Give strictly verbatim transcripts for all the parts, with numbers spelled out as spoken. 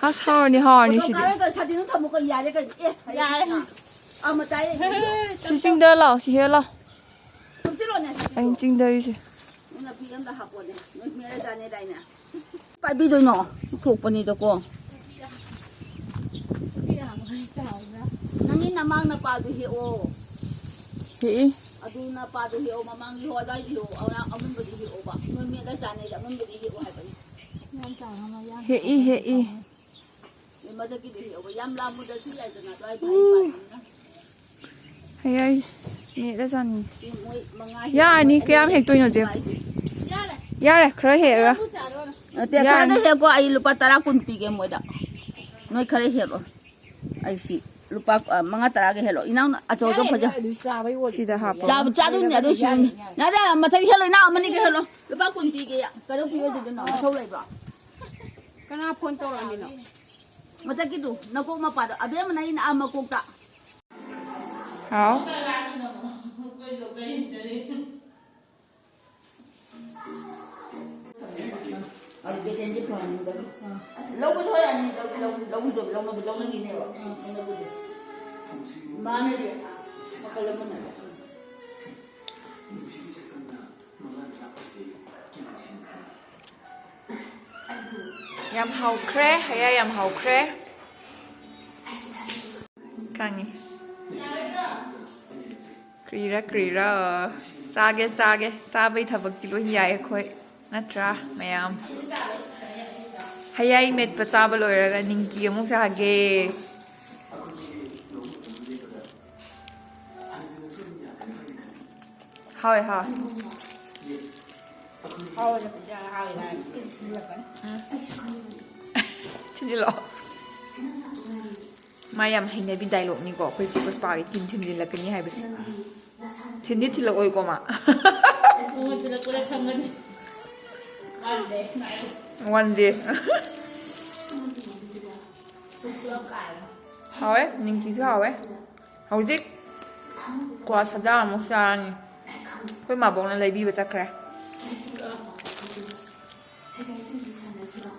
ꯑꯁ, ꯍꯥꯎꯔꯅꯤ, ꯍꯥꯎꯔꯅꯤ ꯁꯤꯗꯤ꯫ ꯀꯥꯔꯣꯏ ꯀꯩꯅꯣ, ꯁꯥꯇꯤꯟꯗꯣ ꯊꯝꯃꯨ ꯀꯩꯅꯣ, ꯌꯥꯔꯦ ꯀꯩꯅꯣ꯫ ꯑꯦ, ꯍꯌꯦꯡ ꯌꯥꯔꯦ꯫ ꯑꯥ, ꯃꯇꯥꯏ꯫ ꯁꯤ ꯆꯤꯡꯗ ꯂꯥꯛꯑꯣ, ꯁꯤ ꯍꯦꯛ ꯂꯥꯛꯑꯣ꯫ ꯊꯝꯖꯤꯜꯂꯣꯅꯦ ꯁꯥꯇꯤꯟꯗꯣ꯫ ꯑꯩꯅ ꯆꯤꯡꯗꯔꯤꯁꯦ꯫ ꯅꯪꯅ ꯐꯤ ꯑꯝꯗ ꯍꯥꯞꯄꯣꯅꯦ꯫ ꯅꯣꯏ ꯃꯦꯔꯥ ꯆꯥꯅꯦꯗꯥꯏꯅꯦ꯫ ꯄꯥꯏꯕꯤꯗꯣꯏꯅꯣ? ꯄꯨꯊꯣꯛꯄꯅꯤꯗꯀꯣ꯫ ꯅꯪꯒꯤ ꯅꯃꯥꯡ ꯅꯄꯥꯗꯨ ꯍꯦꯛꯑꯣ꯫ ꯍꯦꯛꯏ꯫ ꯑꯗꯨ ꯅꯄꯥꯗꯨ ꯍꯦꯛꯑꯣ, ꯃꯃꯥꯡꯒꯤ ꯍꯣ ꯑꯗꯥꯏꯗꯤ ꯍꯦꯛꯑꯣ, ꯑꯉꯥꯡ ꯑꯃꯨꯟꯕꯗꯤ ꯍꯦꯛꯑꯣꯕ꯫ ꯅꯣꯏ ꯃꯦꯠꯂ ꯆꯥꯅꯩꯗ ꯑꯃꯨꯟꯕꯗꯤ ꯍꯦꯛꯑꯣ ꯍꯥꯏꯕꯅꯤ꯫ ꯍꯦꯛꯏ, ꯍꯦꯛꯏ꯫ ꯑꯦ, ꯃꯊꯛꯀꯤꯗꯨ ꯍꯦꯛꯑꯣꯕ꯫ ꯌꯥꯝ ꯂꯥꯝꯃꯨꯗ꯭ꯔꯁꯨ ꯌꯥꯏꯗꯅ, ꯑꯗꯨꯋꯥꯏ ꯚꯥꯏ ꯄꯥꯟꯕꯅꯤꯅ꯫ ꯍꯌꯥꯏ ꯃꯦꯠꯂ ꯆꯥꯅꯤꯡꯉꯤ꯫ ꯁꯤ ꯃꯣꯏ ꯃꯉꯥ ꯌꯥꯔꯅꯤ, ꯍꯦꯛꯑꯣ꯫ ꯀꯌꯥꯝ ꯍꯦꯛꯇꯣꯏꯅꯣ, ꯆꯦ? ꯌꯥꯔꯦ, ꯈꯔ ꯍꯦꯛꯑꯒ꯫ ꯅꯠꯇꯦ, ꯈꯔꯒ ꯍꯦꯛꯀꯣ, ꯑꯩ ꯂꯨꯄꯥ ꯇꯔꯥ ꯀꯨꯟ ꯄꯤꯒꯦ ꯃꯣꯏꯗ꯫ ꯅꯣꯏ ꯈꯔ ꯍꯦꯛꯑꯣ꯫ ꯑꯩ ꯁꯤ ꯂꯨꯄꯥ, ꯑ, ꯃꯉꯥ ꯇꯔꯥꯒꯤ ꯍꯦꯛꯂꯣ꯫ ꯏꯅꯥꯎꯅ ꯑꯆꯧ ꯑꯆꯧ ꯐꯖ-, ꯁꯤꯗ ꯍꯥꯞꯄꯣ꯫ ꯆꯥꯕ ꯆꯥꯗꯣꯏꯅꯦ, ꯑꯗꯨ ꯁꯤꯗꯅꯤ꯫ ꯅꯠꯇꯦ, ꯃꯊꯛ ꯍꯦꯛꯂꯣ, ꯏꯅꯥꯎ ꯑꯃꯅꯤꯒ ꯍꯦꯛꯂꯣ꯫ ꯂꯨꯄꯥ ꯀꯨꯟ ꯄꯤꯒꯦ꯫ ꯀꯩꯗꯧ ꯄꯤꯔꯣꯏꯗꯣꯏꯅꯣ? ꯃꯊꯧ ꯂꯩꯕ꯭ꯔꯣ? ꯀꯅꯥ ꯐꯣꯟ ꯇꯧꯔꯛꯑꯝꯃꯤꯅꯣ? ꯃꯊꯛꯀꯤꯗꯨ, ꯅꯀꯣꯛ ꯃꯄꯥꯗꯣ꯫ ꯑꯕꯦꯝꯃ, ꯅꯪꯒꯤ ꯅꯥ ꯃꯀꯣꯛꯇ꯫ ꯍꯥꯎ꯫ ꯑꯗꯨ ꯄꯦꯁꯦꯟꯁꯦ ꯐꯍꯟꯅꯤꯡꯗꯕ꯫ ꯂꯧꯕꯁꯨ ꯍꯣꯏ ꯑꯅꯤ ꯂꯧ-, ꯂꯧ-, ꯂꯧꯕꯤꯗꯕ, ꯂꯧꯅꯕ, ꯂꯧꯅꯈꯤꯅꯦꯕ꯫ ꯂꯧꯅꯕꯗꯤ꯫ ꯃꯥꯅꯗꯤ ꯃꯈꯜ ꯑꯃꯅꯦꯕ꯫ ꯌꯥꯝ ꯍꯥꯎꯈ꯭ꯔꯦ, ꯍꯌꯥꯏ ꯌꯥꯝ ꯍꯥꯎꯈ꯭ꯔꯦ꯫ ꯈꯪꯉꯤ꯫ ꯀ꯭ꯔꯤꯔ ꯀ꯭ꯔꯤꯔ꯫ ꯆꯥꯒꯦ, ꯆꯥꯒꯦ꯫ ꯆꯥꯕꯩ ꯊꯕꯛꯇꯤ ꯂꯣꯏ ꯌꯥꯏ ꯑꯩꯈꯣꯏ꯫ ꯅꯠꯇ꯭ꯔꯥ, ꯃꯌꯥꯝ? ꯍꯌꯥꯏ ꯃꯦꯠꯄ ꯆꯥꯕ ꯂꯣꯏꯔꯒ ꯅꯤꯡꯀꯤ ꯑꯃꯨꯛ ꯆꯥꯒꯦ꯫ ꯍꯥꯎꯋꯦ, ꯍꯥꯎꯋꯦ꯫ ꯍꯥꯎꯋꯦꯅ ꯄꯤꯖꯔ ꯍꯥꯎꯋꯦ ꯍꯥꯏ꯫ ꯁꯤꯜꯂꯛꯀꯅꯤ꯫ ꯊꯤꯟꯖꯤꯜꯂꯛꯑꯣ꯫ ꯃꯥ ꯌꯥꯝ ꯍꯩꯅꯕꯤ ꯗꯥꯏꯂꯣꯛꯅꯤꯀꯣ, ꯑꯩꯈꯣꯏ ꯆꯦ ꯄꯨꯁꯄꯥꯒꯤ ꯊꯤꯟ ꯊꯤꯟꯖꯤꯜꯂꯛꯀꯅꯤ ꯍꯥꯏꯕꯁꯦ꯫ ꯊꯤꯟꯗꯤ ꯊꯤꯜꯂꯛꯑꯣꯏꯀꯣ ꯃꯥ꯫ ꯄꯨꯡ ꯊꯤꯜꯂꯛꯄꯗ ꯈꯪꯒꯅꯤ꯫ One day꯫ ꯍꯥꯎꯋꯦ, ꯅꯤꯡꯀꯤꯁꯨ ꯍꯥꯎꯋꯦ꯫ ꯍꯧꯖꯤꯛ ꯀ꯭ꯋꯥ ꯁꯖꯥ ꯑꯃꯨꯛ ꯆꯥꯔꯅꯤ꯫ ꯑꯩꯈꯣꯏ ꯃꯥꯕꯣꯛꯅ ꯂꯩꯕꯤꯕ ꯆꯠꯈ꯭ꯔꯦ꯫ ꯁꯦꯀꯦꯟ ꯁꯤꯝꯁꯨ ꯁꯥꯟꯅꯈꯤꯕ꯫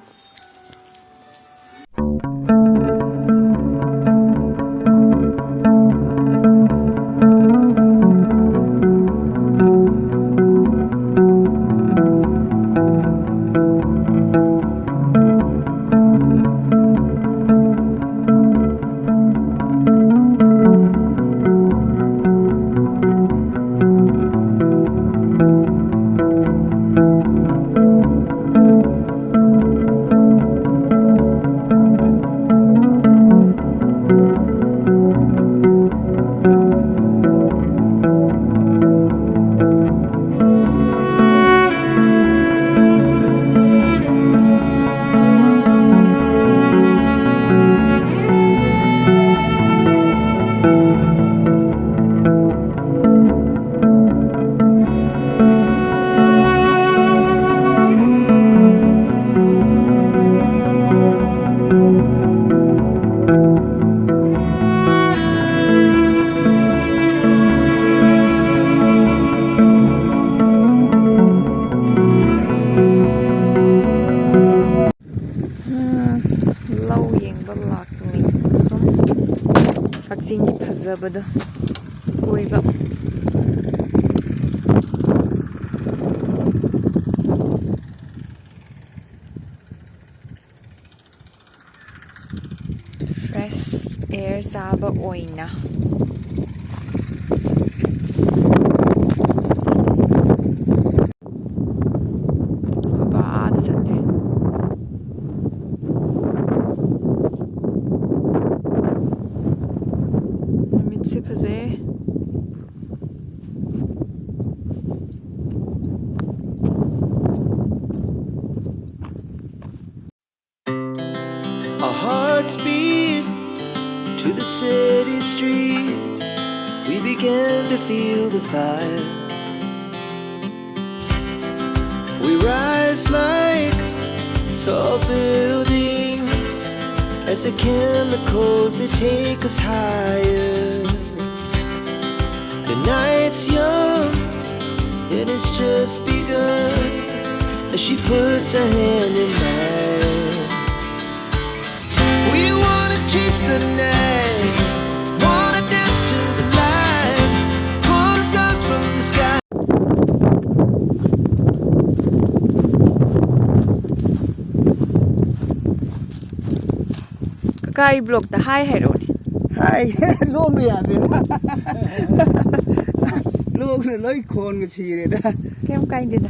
ꯎꯝ, ꯂꯧ ꯌꯦꯡꯕ ꯂꯥꯛꯄꯅꯤ꯫ ꯁꯨꯝ ꯀꯛꯆꯤꯡꯒꯤ ꯐꯖꯕꯗꯣ ꯀꯣꯏꯕ꯫ Fresh air ꯆꯥꯕ ꯑꯣꯏꯅ꯫ ꯑꯩꯈꯣꯏ ꯕꯥ ꯑꯥꯗ ꯆꯠꯂꯦ꯫ ꯅꯨꯃꯤꯠꯁꯦ ꯐꯖꯩ꯫ Our hearts beat to the city streets. We began to feel the fire. We rise like tall buildings as the chemicals, they take us higher. The night's young and it's just begun as she puts her hand in mine. ꯀꯥꯏ ꯕ꯭ꯂꯣꯛꯇ ꯍꯥꯏ ꯍꯥꯏꯔꯛꯑꯣꯅꯦ꯫ ꯍꯥꯏ꯫ ꯂꯣꯛꯅ ꯌꯥꯗꯦꯗ꯫ ꯂꯣꯛꯅ ꯂꯣꯏ ꯈꯣꯟꯒ ꯁꯤꯔꯦꯗ꯫ ꯀꯩꯝ ꯀꯥꯏꯗꯦꯗ꯫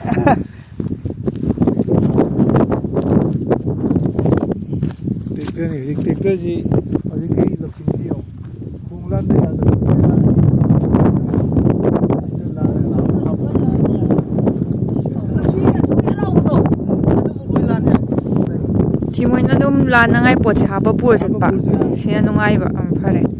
ꯇ꯭ꯔꯦꯛꯇꯔꯅꯤ ꯍꯧꯖꯤꯛ꯫ ꯇ꯭ꯔꯦꯛꯇꯔꯁꯤ ꯍꯧꯖꯤꯛ ꯑꯩ ꯂꯧꯁꯤꯟꯕꯤꯌꯣ꯫ ꯈꯣꯡ ꯂꯥꯟꯕ ꯌꯥꯗꯕ꯫ ꯁꯤ ꯃꯣꯏꯅ ꯑꯗꯨꯝ ꯂꯥꯟꯅꯉꯥꯏ ꯄꯣꯠꯁꯦ ꯍꯥꯞꯄ ꯄꯨꯔ ꯆꯠꯄ꯫ ꯁꯤꯅ ꯅꯨꯡꯉꯥꯏꯕ꯫ ꯎꯝ, ꯐꯔꯦ꯫ ꯎꯝ꯫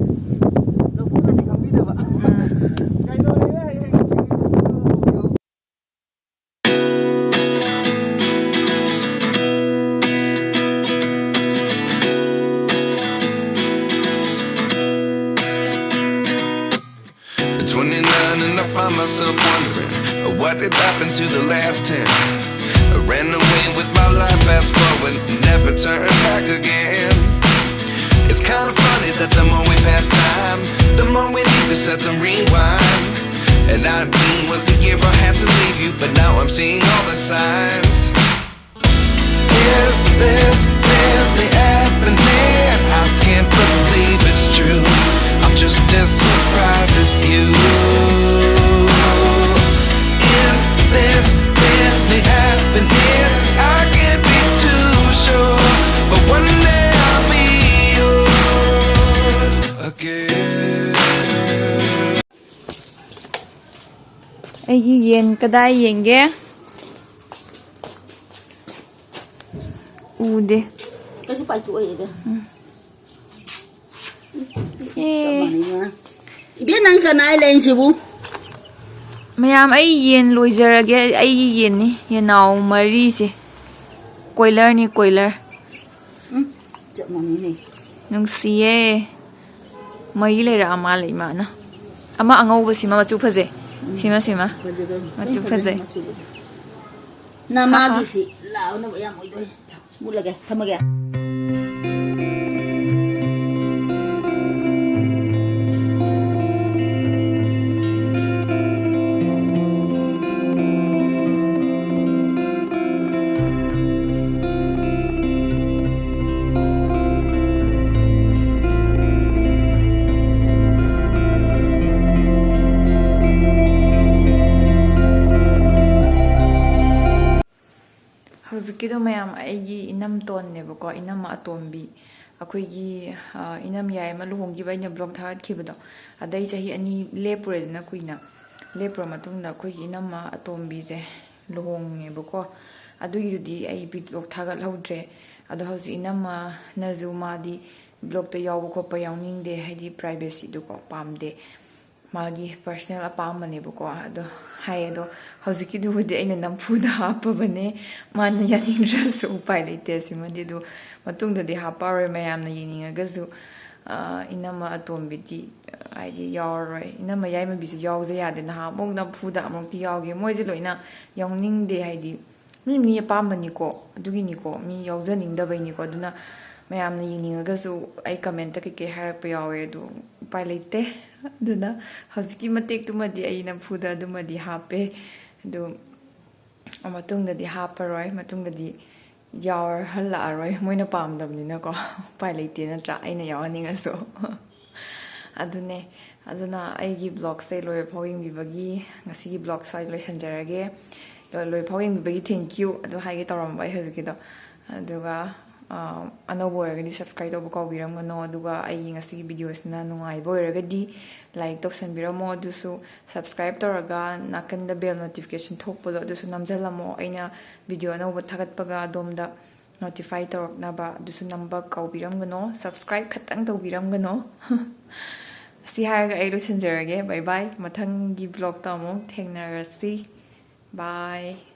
At twenty-nine and I find myself wondering, uh, what did happen to the last ten? I ran away with my life, fast forward, never turn back again. It's kinda funny that the more we pass time, the more we need to set the rewind. And nineteen was the year I had to leave you, but now I'm seeing all the signs. Is this really happening? I can't believe it's true. I'm just as surprised as you. Is this really happening? I can't be too sure, but one day I'll be yours again. ꯑꯩꯒꯤ ꯌꯦꯟ ꯀꯗꯥꯏ ꯌꯦꯡꯒꯦ? ꯎꯗꯦ꯫ ꯀꯩꯁꯨ ꯄꯥꯏꯊꯣꯛꯑꯣꯏꯗ꯫ ꯎꯝ꯫ ꯑꯦ꯫ ꯆꯞ ꯃꯥꯟꯅꯩꯅ꯫ ꯏꯕꯦꯟ, ꯅꯪ ꯀꯅꯥꯏ ꯂꯩꯔꯤꯁꯤꯕꯨ? ꯃꯌꯥꯝ, ꯑꯩ ꯌꯦꯟ ꯂꯣꯏꯖꯔꯒꯦ꯫ ꯑꯩꯒꯤ ꯌꯦꯟꯅꯤ, ꯌꯦꯟꯅꯥꯎ ꯃꯔꯤꯁꯦ꯫ ꯀꯣꯏꯂꯔꯅꯤ, ꯀꯣꯏꯂꯔ꯫ ꯎꯝ, ꯆꯞ ꯃꯥꯟꯅꯩꯅꯦ꯫ ꯅꯨꯡꯁꯤꯌꯦ꯫ ꯃꯔꯤ ꯂꯩꯔꯛꯑ ꯃꯥꯜꯂꯦ ꯏꯃꯥꯅ꯫ ꯑꯃ ꯑꯉꯧꯕꯁꯤꯃ ꯃꯆꯨ ꯐꯖꯩ꯫ ꯎꯝ꯫ ꯁꯤꯃ, ꯁꯤꯃ꯫ ꯐꯖꯗꯣꯏꯅꯤ꯫ ꯃꯆꯨ ꯂꯣꯏ ꯐꯖꯩ꯫ ꯐꯖꯅꯤ ꯃꯆꯨꯕꯨꯗꯤ꯫ ꯅꯃꯥꯒꯤꯁꯤ ꯂꯥꯎꯅꯕ ꯌꯥꯝ ꯑꯣꯏꯗꯣꯏ꯫ ꯃꯨꯠꯂꯒꯦ, ꯊꯝꯃꯒꯦ꯫ ꯀꯤꯗꯣ ꯃꯌꯥꯝ, ꯑꯩꯒꯤ ꯏꯅꯝꯇꯣꯟꯅꯦꯕꯀꯣ, ꯏꯅꯝꯃ ꯑꯇꯣꯝꯕꯤ꯫ ꯑꯩꯈꯣꯏꯒꯤ, ꯑ, ꯏꯅꯝ ꯌꯥꯏꯃ ꯂꯨꯍꯣꯡꯈꯤꯕ ꯑꯩꯅ ꯕ꯭ꯂꯣꯛ ꯊꯥꯒꯠꯈꯤꯕꯗꯣ, ꯑꯗꯩ ꯆꯍꯤ ꯑꯅꯤ ꯂꯦꯞꯄꯨꯔꯦꯗꯅ, ꯀꯨꯏꯅ ꯂꯦꯞꯄꯨꯔ ꯃꯇꯨꯡꯗ ꯑꯩꯈꯣꯏꯒꯤ ꯏꯅꯝꯃ ꯑꯇꯣꯝꯕꯤꯁꯦ ꯂꯨꯍꯣꯡꯉꯦꯕꯀꯣ꯫ ꯑꯗꯨꯒꯤꯗꯨꯗꯤ ꯑꯩ ꯕ꯭ꯂꯣꯛ ꯊꯥꯒꯠꯍꯧꯗ꯭ꯔꯦ꯫ ꯑꯗꯣ ꯍꯧꯖꯤꯛ ꯏꯅꯝꯃꯅꯁꯨ, ꯃꯥꯗꯤ ꯕ꯭ꯂꯣꯛꯇ ꯌꯥꯎꯕ ꯈꯣꯠꯄ ꯌꯥꯎꯅꯤꯡꯗꯦ, ꯍꯥꯏꯗꯤ ꯄ꯭ꯔꯥꯏꯚꯦꯁꯤꯗꯨꯀꯣ ꯄꯥꯝꯗꯦ, ꯃꯥꯒꯤ ꯄꯔꯁꯅꯦꯜ ꯑꯄꯥꯝꯕꯅꯦꯕꯀꯣ꯫ ꯑꯗꯣ ꯍꯥꯏ, ꯑꯗꯣ ꯍꯧꯖꯤꯛꯀꯤꯗꯨꯕꯨꯗꯤ ꯑꯩꯅ ꯅꯝꯐꯨꯗ ꯍꯥꯞꯄꯕꯅꯦ, ꯃꯥꯅ ꯌꯥꯅꯤꯡꯗ꯭ꯔꯁꯨ ꯎꯄꯥꯏ ꯂꯩꯇꯦ꯫ ꯁꯤꯃꯗꯤ ꯑꯗꯨ ꯃꯇꯨꯡꯗꯗꯤ ꯍꯥꯞꯄꯛꯑꯔꯣꯏ, ꯃꯌꯥꯝꯅ ꯌꯦꯡꯅꯤꯡꯉꯒꯁꯨ꯫ ꯑ, ꯏꯅꯝꯃ ꯑꯇꯣꯝꯕꯤꯗꯤ, ꯍꯥꯏꯗꯤ, ꯌꯥꯎꯔꯔꯣꯏ꯫ ꯏꯅꯝꯃ ꯌꯥꯏꯃꯕꯤꯁꯨ ꯌꯥꯎꯖ ꯌꯥꯗꯦ, ꯅꯍꯥꯟꯃꯨꯛ ꯅꯝꯐꯨꯗ ꯑꯃꯨꯛꯇꯤ ꯌꯥꯎꯒꯦ꯫ ꯃꯣꯏꯁꯦ ꯂꯣꯏꯅ ꯌꯥꯎꯅꯤꯡꯗꯦ, ꯍꯥꯏꯗꯤ ꯃꯤ ꯃꯤ ꯑꯄꯥꯝꯕꯅꯤꯀꯣ, ꯑꯗꯨꯒꯤꯅꯤꯀꯣ, ꯃꯤ ꯌꯥꯎꯖꯅꯤꯡꯗꯕꯩꯅꯤꯀꯣ꯫ ꯑꯗꯨꯅ ꯃꯌꯥꯝꯅ ꯌꯦꯡꯅꯤꯡꯉꯒꯁꯨ ꯑꯩ ꯀꯃꯦꯟꯇ ꯀꯩꯀꯩ ꯍꯥꯏꯔꯛꯄ ꯌꯥꯎꯋꯦ, ꯑꯗꯨ ꯎꯄꯥꯏ ꯂꯩꯇꯦ꯫ ꯑꯗꯨꯅ ꯍꯧꯖꯤꯛꯀꯤ ꯃꯇꯦꯛꯇꯨꯃꯗꯤ ꯑꯩ ꯅꯝꯐꯨꯗ ꯑꯗꯨꯃꯗꯤ ꯍꯥꯞꯄꯦ꯫ ꯑꯗꯨ ꯃꯇꯨꯡꯗꯗꯤ ꯍꯥꯞꯄꯔꯣꯏ, ꯃꯇꯨꯡꯗꯗꯤ ꯌꯥꯎꯍꯜꯂꯛꯑꯔꯣꯏ, ꯃꯣꯏꯅ ꯄꯥꯝꯗꯕꯅꯤꯅꯀꯣ꯫ ꯎꯄꯥꯏ ꯂꯩꯇꯦ ꯅꯠꯇ꯭ꯔꯥ, ꯑꯩꯅ ꯌꯥꯎꯍꯟꯅꯤꯡꯉꯁꯨ꯫ ꯑꯗꯨꯅꯦ꯫ ꯑꯗꯨꯅ ꯑꯩꯒꯤ ꯕ꯭ꯂꯣꯛꯁꯦ ꯂꯣꯏꯐꯥꯎ ꯌꯦꯡꯕꯤꯕꯒꯤ, ꯉꯁꯤꯒꯤ ꯕ꯭ꯂꯣꯛ ꯁ꯭ꯋꯥꯏꯗ ꯂꯣꯏꯁꯤꯟꯖꯔꯒꯦ꯫ ꯂꯣꯏꯐꯥꯎ ꯌꯦꯡꯕꯤꯕꯒꯤ thank you ꯑꯗꯨ ꯍꯥꯏꯒꯦ ꯇꯧꯔꯝꯕ ꯑꯩ ꯍꯧꯖꯤꯛꯀꯤꯗꯣ꯫ ꯑꯗꯨꯒ, ꯑ, ꯑꯅꯧꯕ ꯑꯣꯏꯔꯒꯗꯤ subscribe ꯇꯧꯕ ꯀꯥꯎꯕꯤꯔꯝꯒꯅꯣ꯫ ꯑꯗꯨꯒ ꯑꯩꯒꯤ ꯉꯁꯤꯒꯤ ꯚꯤꯗꯤꯑꯣꯁꯤꯅ ꯅꯨꯡꯉꯥꯏꯕ ꯑꯣꯏꯔꯒꯗꯤ like ꯇꯧꯁꯟꯕꯤꯔꯝꯃꯣ꯫ ꯑꯗꯨꯁꯨ subscribe ꯇꯧꯔꯒ ꯅꯥꯀꯟꯗ bell notification ꯊꯣꯛꯄꯗꯣ, ꯑꯗꯨꯁꯨ ꯅꯝꯖꯜꯂꯝꯃꯣ꯫ ꯑꯩꯅ ꯚꯤꯗꯤꯑꯣ ꯑꯅꯧꯕ ꯊꯥꯒꯠꯄꯒ ꯑꯗꯣꯝꯗ notify ꯇꯧꯔꯛꯅꯕ, ꯑꯗꯨꯁꯨ ꯅꯝꯕ ꯀꯥꯎꯕꯤꯔꯝꯒꯅꯣ꯫ Subscribe ꯈꯛꯇꯪ ꯇꯧꯕꯤꯔꯝꯒꯅꯣ꯫ ꯁꯤ ꯍꯥꯏꯔꯒ ꯑꯩ ꯂꯣꯏꯁꯤꯟꯖꯔꯒꯦ꯫ Bye bye꯫ ꯃꯊꯪꯒꯤ ꯕ꯭ꯂꯣꯛꯇ ꯑꯃꯨꯛ ꯊꯦꯡꯅꯔꯁꯤ꯫ Bye꯫